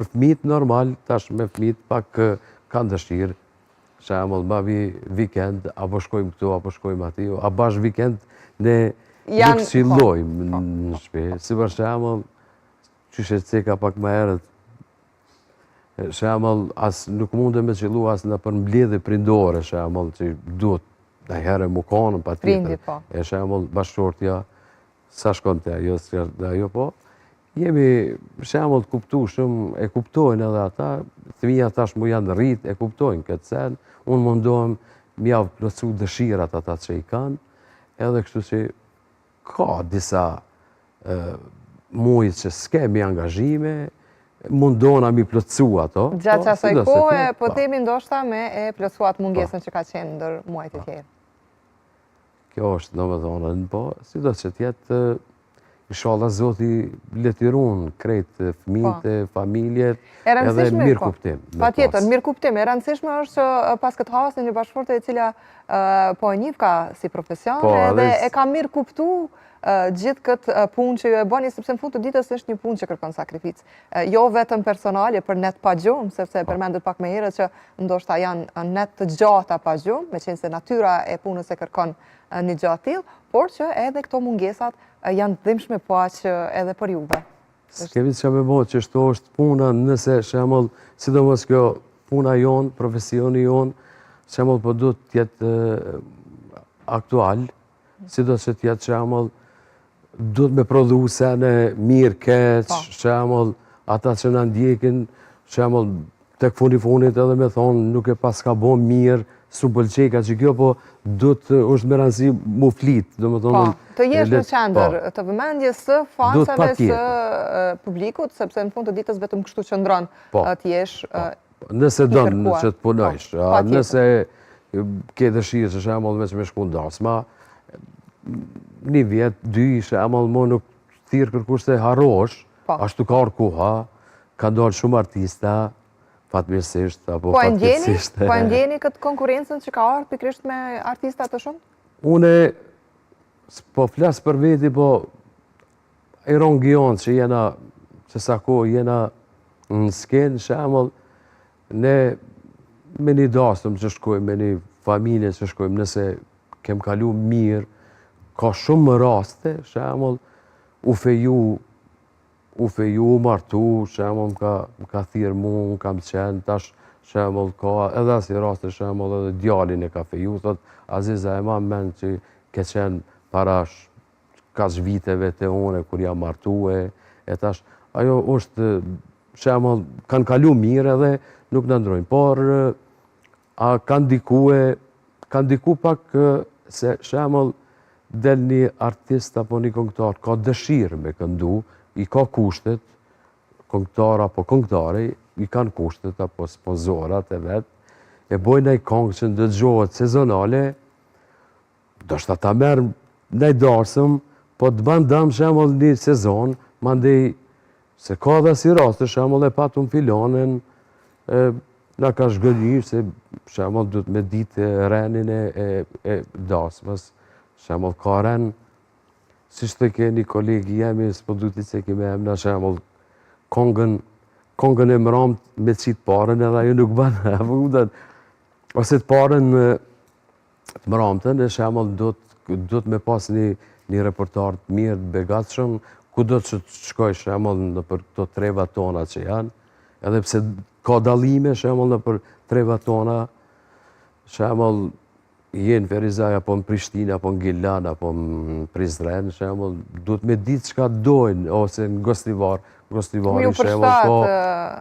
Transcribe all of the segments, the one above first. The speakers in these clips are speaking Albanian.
Për fëmijët normal, tash me fëmijët pak kanë dëshirë, shembull, babi vikend, apo shkojmë këtu, apo shkojmë aty, a bash vikend ne nuk qillojmë po, në po. shpi. Si për shembull, qysh e ceka pak më herët, shembull, as nuk mundem me qillu as nëpër mbledhje prindore, shembull, që duhet najherë mu konën, patjetër. Po. E shembull, bashkëshortja, Sa shkon te ajo, s'ka te ajo, po, jemi shembull të kuptueshëm, e kuptojnë edhe ata, fëmija tashmë janë rrit, e kuptojnë këtë sen, unë mundohem me jau plotësu dëshirat ata që i kanë, edhe kështu që ka disa muj që s'kemi angazhime, mundona mi plotësu ato. Gjatë po, asaj kohe, po, po themi ndoshta me e plotësu atë mungesën po. që ka qenë ndër muajt e tjerë. Kjo është, domethonë, po, sido që t'jetë, inshallah Zoti le t'i run krejt fëmijët, po. familjet, edhe mirëkuptim. Po. Patjetër, mirëkuptim. E rëndësishme është që pas këtë hasë një bashkëshorte e cila po e njifka si profesion, po, edhe e ka mirëkuptu gjithë këtë punë që ju e bëni, sepse në fund të ditës është një punë që kërkon sakrificë. Jo vetëm personale për net pa gjumë, sepse e po. përmendët pak më herët që ndoshta janë net të gjata pa gjumë, meqenëse natyra e punës e kërkon një gjë të tillë, por që edhe këto mungesat janë të dhimbshme po aq edhe për juve. S'kemi çka me bo, qështu është puna nëse shembull, sidomos kjo puna jonë, profesioni jonë, shembull po duhet të jetë aktual, sido që të jetë shembull, duhet me prodhu sene mirë keq, po. shembull, ata që na ndjekin, shembull, tek fundi fundit edhe me thonë, nuk e paska bo mirë, s'u pëlqeka që kjo, po duhet është me rëndësi mu flit, domethonë... Po, të jesh në qendër po. të vëmendjes së fansave së publikut, sepse në fund të ditës vetëm kështu qëndron po. të jesh po. Nëse don që të punojsh, nëse ke dëshirë që shembull veç me shku në dasma, një vjet, dy, shembull, mo nuk thirr kërkush se harrohesh, po. ashtu ka ardhë koha, ka dalë shumë artista, fatmirësisht, apo po fatkeqësisht. Po e ndjeni këtë konkurrencën që ka ardhë pikërisht me artista të shumë? Une, po flas për veti, po i rangu jonë që jena, që sa kohë jena në skenë, shembull, ne me një dasëm që shkojmë, me një familje që shkojmë, nëse kem kalu mirë, ka shumë raste, shembull, u feju, u feju, u martu, shembull, më ka, më ka thirrë mu, unë kam qenë, tash, shembull, ka edhe asi raste, shembull, edhe djalin e ka feju, thot, Aziz, a e ma men që ke qenë para kaq viteve te une, kur jam martu, e, e tash, ajo është, shembull, kanë kalu mirë edhe nuk na ndrojnë, por, a ka ndiku e, ka ndiku pak se shembull, del një artist apo një këngëtar, ka dëshirë me këndu, i ka kushtet, këngëtar apo këngëtare, i kanë kushtet apo sponsorat e vet, e bojnë naj kongë që ndëgjohet sezonale, Ndoshta ta merr naj darsëm, po të ban dam shembull një sezon, mandej se ka dhe si raste shembull e patëm filanen, e, na ka zhgënjy se shembull duhet me ditë renin e, e, e dasmës, shembull ka ren, siç të ke një koleg i jemi, s'po du t'i ceki me emna shembull, kongën, kongën e mramt me qitë parën edhe ajo nuk ban, apo kupton, ose të parën të mramtën, e shembull duhet me pas një, një repertoar të mirë, të begatshëm, kudo që të shkoj shembull nëpër këto treva tona që janë, edhe pse ka dallime shembull nëpër treva tona, shembull je në Ferizaj, apo në Prishtinë, apo në Gjilan, apo në Prizren, shembull, duhet me ditë çka dojnë, ose në Gostivar, Gostivari, shembull, po,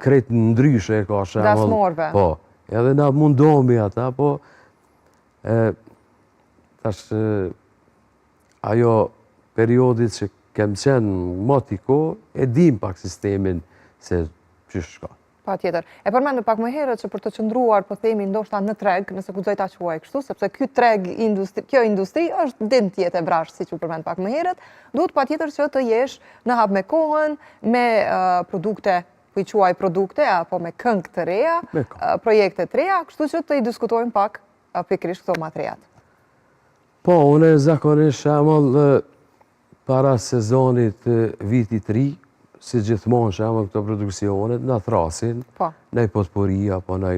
krejt ndryshe e ka, shembull, po, edhe na mundohemi ata, po, E, tash, ajo periodi që kem qenë motiko, e dim pak sistemin se qysh shkon. Patjetër. E përmendët pak më herët që për të qëndruar, po themi, ndoshta në treg, nëse guxoj ta quaj kështu, sepse ky treg, industri, kjo industri është din të jetë e vrazhdë, siç u përmend pak më herët, duhet patjetër që të jesh në hap me kohën, me produkte po i quaj produkte apo me këngë të reja, projekte të reja, kështu që të i diskutojmë pak pikërisht këto ma të rejat. Po, unë zakonisht shembull para sezonit të vitit të ri, si gjithmonë shembull këto produksionet, na thrasin, Po. naj potpuri, apo naj